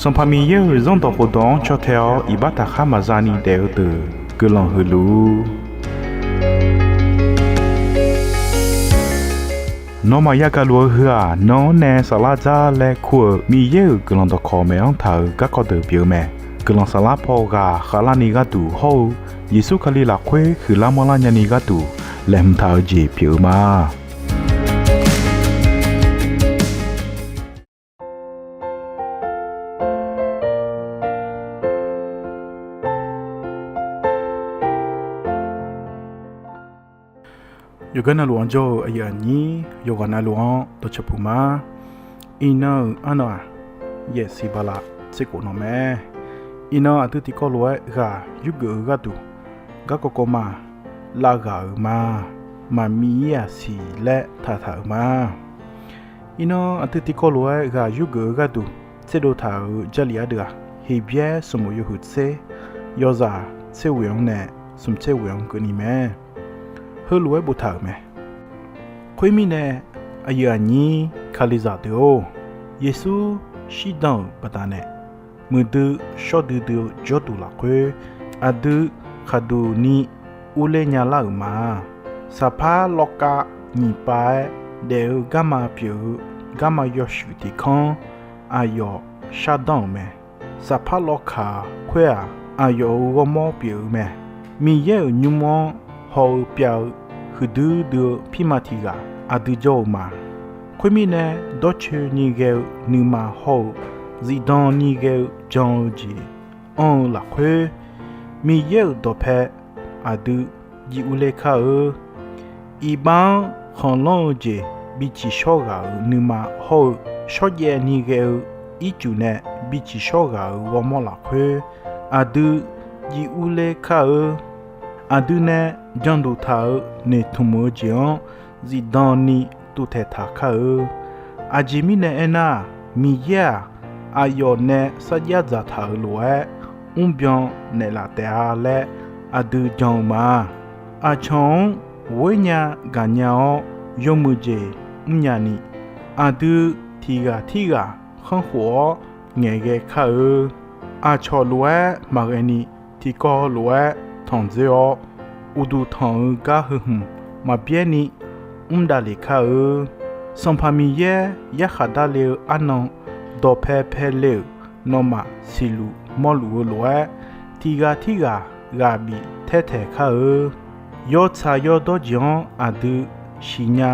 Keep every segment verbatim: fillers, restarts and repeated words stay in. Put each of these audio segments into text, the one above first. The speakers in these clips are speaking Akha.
Sanqpaq Miqyaer-euq Zanrdawq khofdawq-anr caw tae-awr iqbax taqkhar maqza ni daef-eu deuq guiqlanq huiq luf-ur. Nawmaf yagaq luf-eu heu-aq, nan-anr nae saflar dzar laer kur-euq Miqyaer-euq guiqlanq dawqkawq maeq-anr taq-euq garkawv deuq pyeuf-eu mae. Guiqlanq saflar paw ghaq khavlarni gharduq hawr-eu Yeqsur Kali lafkhoer huiqlar manrlar nyani gharduq laeqhmq taq-eu jeq pyeuf-eu ma. Yawqgar navluf-anr jawr-eu aqyuif aqnyir yawqghaq navluf-anr dawqcawq puq ma. Iqnan-euq arnan-aq, yaefsiq bala tserkhof nan mae. Iqnan aqdui tiqkawv lof-aer ghaq yurgeuf-eu gharduq garkawv kawv ma, lavghaq-euq ma, maqmiv ir-aq siq laer taqtaq-euq ma. Iqnan aqdui tiqkawv lof-aer ghaq yurgeuf-eu gharduq tserdov taq-euq Jarlif ardeuv-aq, Heqbyaer smq bof yawhuiq tser, yawzaq tser ghoeq-anr nae smq tser ghoeq-anr keuvni mae. Heulof-aer boftaq-euq mae. Khoermirnae, aqyuif aqnyir Kalizaq deuq-or, Yeqsur shirdan-euq baqdanae, muiqdui shawr duidui-eu jawrduq lafkhoer, aqdui khaqduq ni urler nyalar-euq ma. Saqpar lawvkav nyiq pav-aer daef-eu garma pyeuf-eu garma yawshuif tiq kanr aqyawf shardanr-euq mae. Saqpar lawvkaq khoer-aq, aqyawf-euq ghawrmawr pyeuf-eu mae. Miqyaer-euq nymr-anr haw-eu pyav-eu huiqdui dui-eu pirma tiq ghaq aqdui jawr-eu ma. Khoermirnae, dawrcoeni ghae-eu nuima hawr-eu zifdan ni ghae-eu jan-eu jeq anr-eu lafkhoer, Miqyaer-euq dawqpae aqdui jiv urler kar-eu. Iqbax-anr khanqlanr-eu jeq bi tsiqshawr ghaq-euq nuima hawr-eu, shawrjaev ni ghae-eu ircuf nae bi tsiqshawr ghaq-euq ghawrmawr lafkhoer, aqdui jiv urler kar-eu. Aqdui nae janduq taq-euq noeqtmq-eu jeq-anr zifdan ni tuvtaeq taq kar-eu. Aqjeq mirnae aernar, Miqyaer-aq, aqyawf nae sarjax dzaqtaq-euq lof-aer mrbyan naeqlaf taef-a laer aqdui jan-eu ma. Aqcawq-anr ghoer nya gaq nya-awr, yawmuiq jeq mrnya ni, aqdui tiq ghaq tirghaq khanrkhof-awr ngaeqghae kar-eu. Aqcawq lof-aer maqghae ni, tiqkawv lof-aer tanqdzoer-awr, uqduq tanq-eu gar heu hmq maqbyaer ni mr davlef kar-eu. Sanqpaq Miqyaer yarkhaq darle-eu arnan, dawqpae paele-euq nawmaf siqluf mawrluf-eu lof-aer, tiq ghaq tirghaq ghaq bif taer taeq kar-eu. Yawtsaq yawdawr jeq-anr aqdui siqnya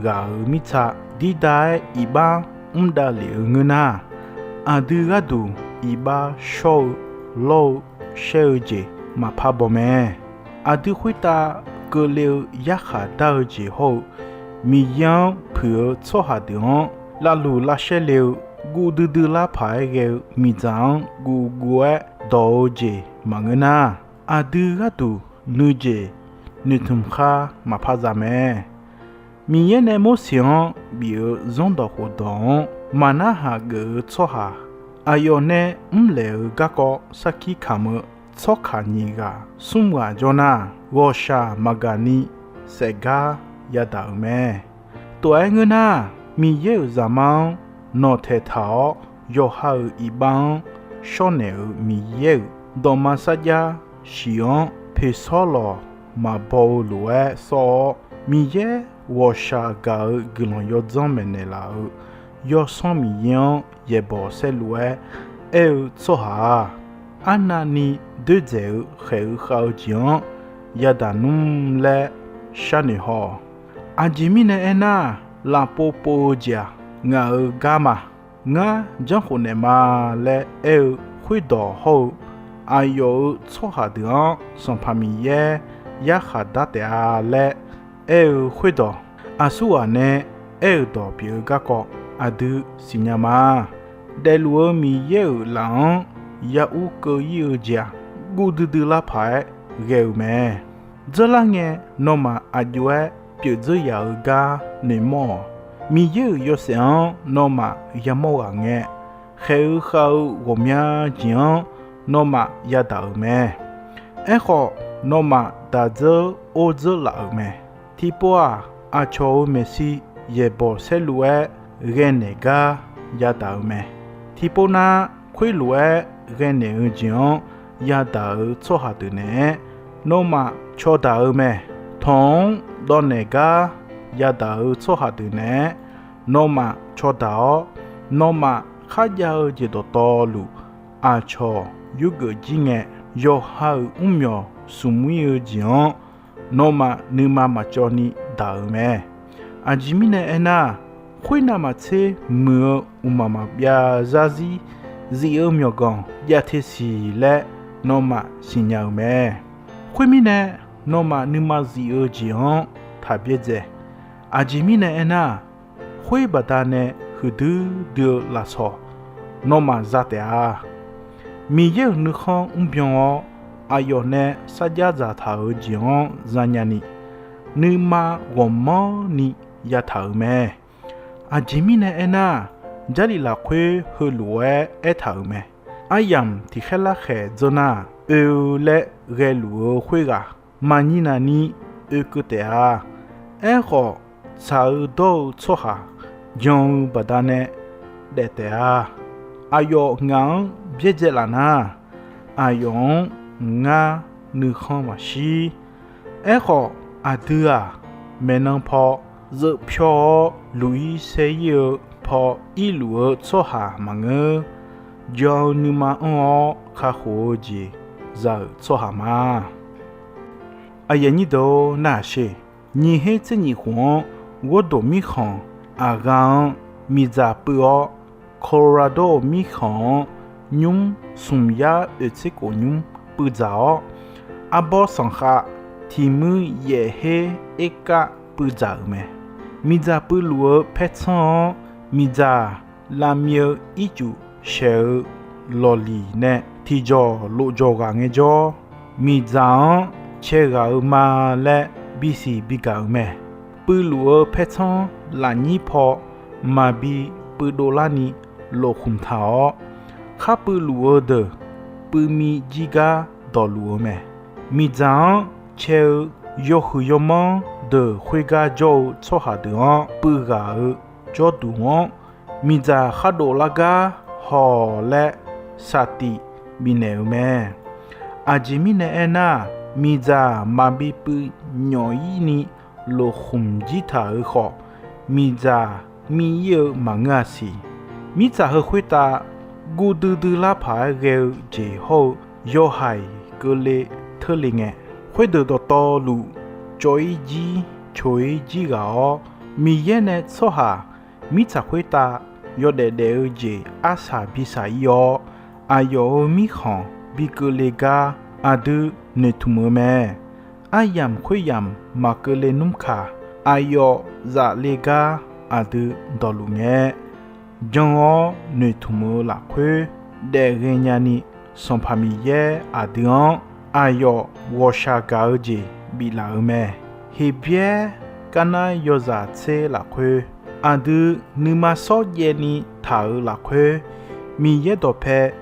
ghaq-euq mirtsa, dirda-aer iqbax mr davlef-eu ngeur nar, aqdui gharduq iqbax shawr-eu lawr-eu shaer-eu jeq maqpar baw mae. Aqdui khoertav keuvle-eu yarkhaq dar-eu jeq hawr-eu, Miqyaer-anr puiq-eu tsawrhaq deuq-anr lavluq lavshaer le-eu, guv duidui lar paq-aer ghae-eu miqdzaq-anr guvguv-aer dawq-eu jeq maqngeur nar, aqdui gharduq nuijeq noeqtmq khar maqpar za mae. Miqyaer nae Morseq-anr bif-eu Zanrdawq khofdawq-anr maqnarhaq geuf-eu tsawrhaq, aqyawf nae mrlaeq-eu garkawv sarkir kamq-eu tsawrkaq nyiq ghaq smr ghaq jawr nar, ghawqshaq maqgaq ni saefgar yadaq-euq mae. Tov-aer ngeur nar, Miqyaer-euq Zaqmar-anr nawq taeqtaq-awr, yawqha-euq iqbax-anr shawrnaeq-euq Miqyaer-euq dawqma sarjax shiq-anr poeqsawr lawq maqbaw-eu lof-aer sawr-awr, Miqyaer ghawqshaq gaq-eu guiqlanq yawdzanr maeqnaeq laf-euq Yawsanr Miqyaer-anr yaeqbawq saerlu-aer aer-eu tsawrhaq-aq, arnavni doerdzaeq-eu khaeq-eu khav-eu jeq-anr yadaq nmr laer sharnoeq haw-awq. Aqjeq mirnae aernar, lafpov pov-eu jeq-aq, ngaq-euq gar ma. Ngar janrkhof naeq ma laer aer-eu khoerdawq hawr-eu, aqyawf-euq tsawrhaq deuq-anr Sanqpaq Miqyaer yarkhaq dar taef-a laer aer-eu khoerdawq, aqsurghaq nae aer-euq dawq pyeuf-eu garkawv aqdui siqnya ma. Daefluf-eu Miqyaer-euq laf-anr ya ur keuv ir-eu jeq-aq, guv duidui lar paq-aer ghae-euq mae. Dzeurlar ngae, nawmaf aqjox-aer pyeuf dzeur yaf-eu gar noeqmawr-awq. Miqyaer-euq yawshaef-anr nawmaf yamawr ghaq ngae, khaeq-eu khav-eu ghawqmya jeq-anr nawmaf yadaq-euq mae. Aerkhawf, nawmaf daq dzeur or dzeur laf-euq mae. Tiqpov-aq, aqcawq-euq maeqshi yaeqbawq saerlu-aer ghae naeq gar yadaq-euq mae. Tiqpov nar, khoerlof-aer ghaenaeq-eu jeq-anr yadaq-eu tsawrhaq deuq naeq-aer, nawmaf cawdaq-eu mae. Tawq-anr dawvnaeq gar yadaq-eu tsawrhaq deuq naeq-aer, nawmaf cawdaq-awr, nawmaf kharjav-eu jeq dawqtawvluf, aqcawq yurgeuf jir ngae, yawqha-euq mrmyawq smq ir-eu jeq-anr, nawmaf nuima maqcawv ni daq-euq mae. Aqjeq mirnae aernar, khoernav maqtser muiq-eu mqmaq maqbyav zarzir zif-eu myawqganq jav te siq laer nawmaf siqnya-euq mae. Khoermirnae, nawmaf nuima zif-eu jeq-anr taq byaerdzae. Aqjeq mirnae aernar, khoer baqdanae huiqdui dui-eu lafsawq nawmaf za taef-a. Miqyaer-euq nuikhanr mrbyan-awr, aqyawf nae sarjax dzaqtaq-euq jeq-anr zanya ni, nuima ghawqmanrni yataq-euq mae. Aqjeq mirnae aernar, Jarlif lafkhoer heulof-aer aertaq-euq mae. Aryamq tiq khaer larkhaeq dzeur nar, oe-eu laer ghaeluf-eu khoerghaq maqnyir navni oekeuv taef-a. Aerkhawf, tsaq-eu dawr-eu tsawrhaq jan-eu baqdanae daef taef-a. Aqyawf ngaq-anr byaerdzae laf nar, aqyawf-anr ngar nuikhanr maqshir. Aerkhawf, aqdui-aq, maeqnan paw zeuf pyawr-awr luq-ir saer-ir-eu paw irluf-eu tsawrhaq maqngeur. Jan-eu nuima anr-awr kakhof-eu jeq za-euq tsawrhaq ma. Aqyuif aqnyir deuq-or, narhaq sher. Nyiq her tser nyiq khof-anr Ghawrdoq mirkhanq aqgha-anr miqdzaq puiv-awr, Colorado mirkhanq-anr nymr smq yar oeq tser khof nymr puivdzaq-awr, arbawr sanqkhav tiq muir yaef her erkav puivdzaq-euq mae. Miqdzaq puivluf-eu paertsanr-anr, miqdzaq lavmi-eu ircuf shaeq-eu lawqliq nae tiqjawq lofjawq ghaq ngaejawr, miqdzaq-anr cae ghaq-eu ma laer bisiq bigaq-euq mae. Puivluf-eu paertsanr lafnyir paw maqbi puivdov larni lofkhmq taq-awr, khar puivluf-eu deuq puivmi jir gar dawqluf-eu mae. Miqdzaq-anr cae-eu yawhuiq yawmanr deuq khoergar jawr-eu tsawrhaq deuq-anr puiv ghaq-eu jawrduq-anr, miqdzaq khar dovlar gar hawq laer saqtiq bifnaeq-eu mae. Aqjeq mirnae aernar, miqdzaq maqbi puiv nyawf-ir ni lofkhmq jir taq-euq khawf, miqdzaq mir-ir-eu maqngeur-a siq. Mirtsaq heu khoertav guv duidui lar paq-aer ghae-eu jeq hawr-eu yawhaiq keuvle teurle ngae, khoerdeuq dawqtawvluf cawv-ir jir coq-ir jir ghaq-awr, Miqyaer nae tsawrhaq mirtsaq khoertav yawdaef daef-eu jeq arsaq bisaq-ir-awr, aqyawf-euq mirkhanq bi keuvle gar aqdui noeqtmq-eu mae. Aryamq khoeryamq maqkeuvle nmr kaq, aqyawf zaf le gar aqdui dawqluf ngae, jan-awr noeqtmq-eu lafkhoer daef ghaenya ni, Sanqpaq Miqyaer aqdui-anr aqyawf ghawqshaq gaq-eu jeq biflaf-eu mae. Heqbyaer karnar yawzaq tser lafkhoer, aqdui nuima sawr jaev ni taq-euq lafkhoer, Miqyaer dawqpae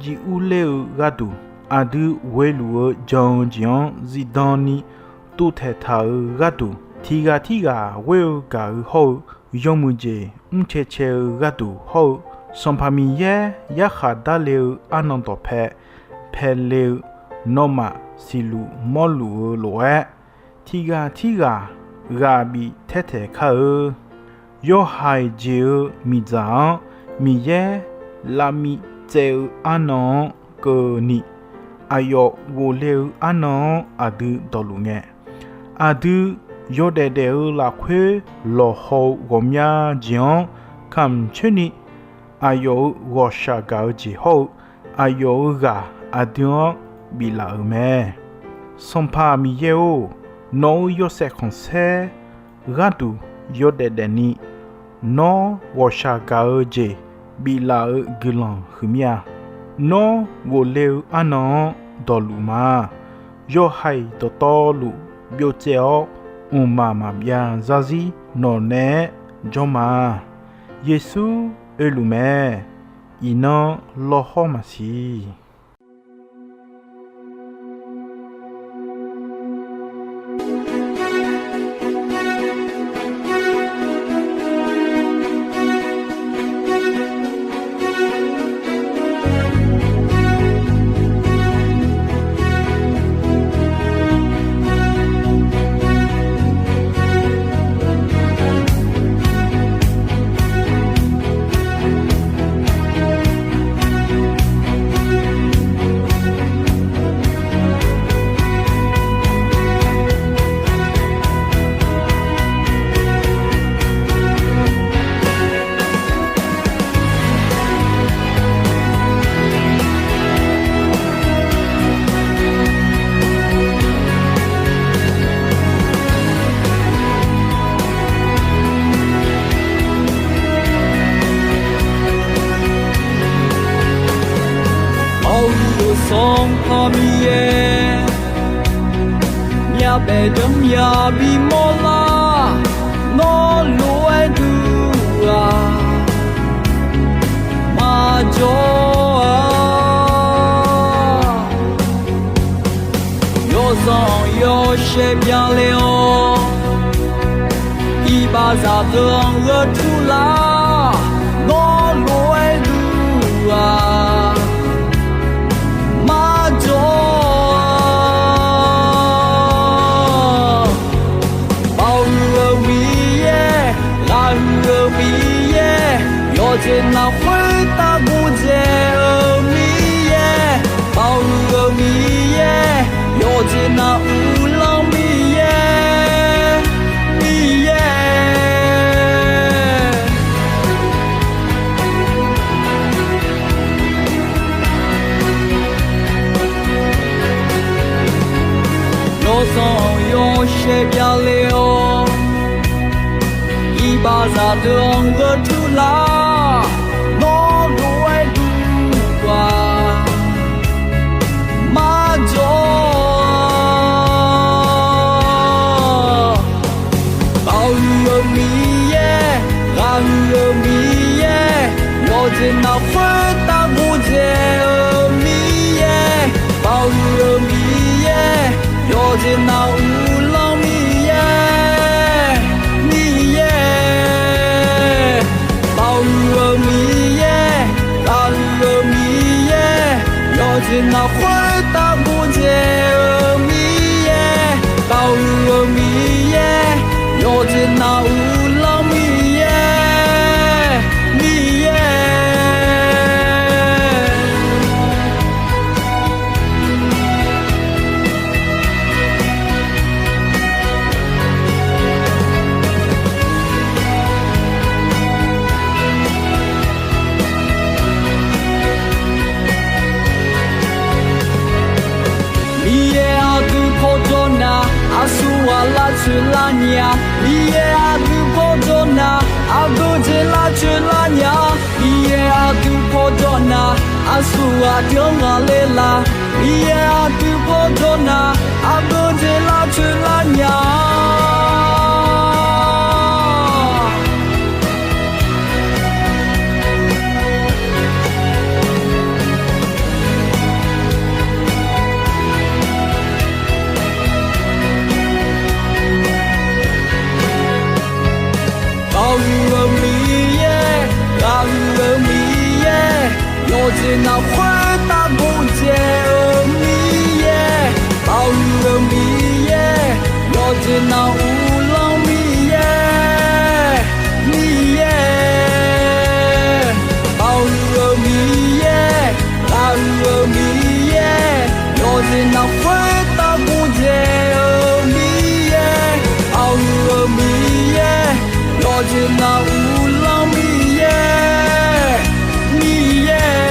jiv urler-eu gharduq, aqdui ghoeluf-eu jan-eu jeq-anr zifdan ni tuvtaeq taq-euq gharduq, tiqghaq tirghaq ghoer-eu gaq-eu hawr-eu, yawmuiq jeq mrcae cae-eu gharduq hawr-eu, Sanqpaq Miqyaer yarkhaq darle-eu arnan dawqpae paele-eu nawmaf siqluf mawrluf-eu lof-aer, tiqghaq tirghaq ghaq bif taertaeq kar-eu. Yawhaiq jeq-eu miqdzaq-anr Miqyaer lavmiv tsaev-eu arnan-anr keuvni, aqyawf ghofle-eu arnan-anr aqdui dawqluf ngae, aqdui yawdaef daef-eu lafkhoer lawqhaw-eu ghawqmya jeq-anr kamq coer ni, aqyawf-euq ghawqshaq gaq-eu jeq hawr-eu, aqyawf-euq ghaq aqdui-anr biflaf-euq mae. Sanqpaq Miqyaer-or, nawq-euq yawshaef khanqsaer gharduq yawdaef daefni, nawr ghawqshaq gaq-eu jeq biflaf-eu guiqlanq huiqmir-a. Nawr ghofle-eu arnan-anr dawqluf ma. Yawhaiq dawqtawvluf byov tsaev-awr, mqmaq maqbyav zarzir nawq naeq-aer jawr ma. Yeqsur oeluf mae. Iqnan lawhawr maqsiq. Miqyaer, myavbaef danrnya bimawr lar, nawr lof-aer duq-aq, maqjawr-a. Yawzanq yawshaef byaler-awr, iqbaxzaq deuq-anr gheu tur lar, nawr lof-aer duq-aq, maqjawr-a. Baoq huiq-eu Miqyaer, ghaq huiq-eu Miqyaer, yawqjeq nav khoertav gordzae-eu Miqyaer, baoq huiq-eu Miqyaer, yawqjeq nav uvlanr Miqyaer, Miqyaer. Yawzanq yawshaef byaler-awr, iqbaxzaq deuq-anr gheu tur lar, nawr lof-aer duq-aq, maqjawr-a. Baoq huiq-eu Miqyaer, ghaq huiq-eu Miqyaer, yawqjeq nav khoertav gordzae-eu Miqyaer, baoq huiq-eu Miqyaer, yawqjeq nav uvlanr Miqyaer, Miqyaer. Baoq huiq-eu Miqyaer, ghaq huiq-eu Miqyaer, yawqjeq nav khoertav gordzae-eu Miqyaer, baoq huiq-eu Miqyaer, yawqjeq nav uvlanr Miqyaer, Miqyaer. Miqyaer aqdui pawjawr nar, aqsurghaq lavtsoeq lar nya. Miqyaer aqdui pawjawr nar, aqgeu jeq lavtsoeq lar nya. Miqyaer aqdui pawjawr nar, aqsurghaq deuq-anr ghaqler la. Miqyaer aqdui pawjawr nar, aqgeu jeq lavtsoeq lar nya. Baoq huiq-eu Miqyaer, ghaq huiq-eu Miqyaer, yawqjeq nav khoertav gordzae-eu Miqyaer, baoq huiq-eu Miqyaer, yawqjeq nav uvlanr Miqyaer, Miqyaer. Baoq huiq-eu Miqyaer, ghaq huiq-eu Miqyaer, yawqjeq nav khoertav gordzae-eu Miqyaer, baoq huiq-eu Miqyaer, yawqjeq nav uvlanr Miqyaer, Miqyaer.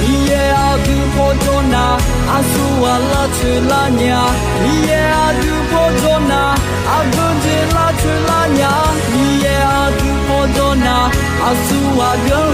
Miqyaer aqdui pawjawr nar, aqsurghaq lavtsoeq lar nya. Miqyaer aqdui pawjawr nar, aqgeu jeq lavtsoeq lar nya. Miqyaer aqdui pawjawr nar, aqsurghaq deuq-anr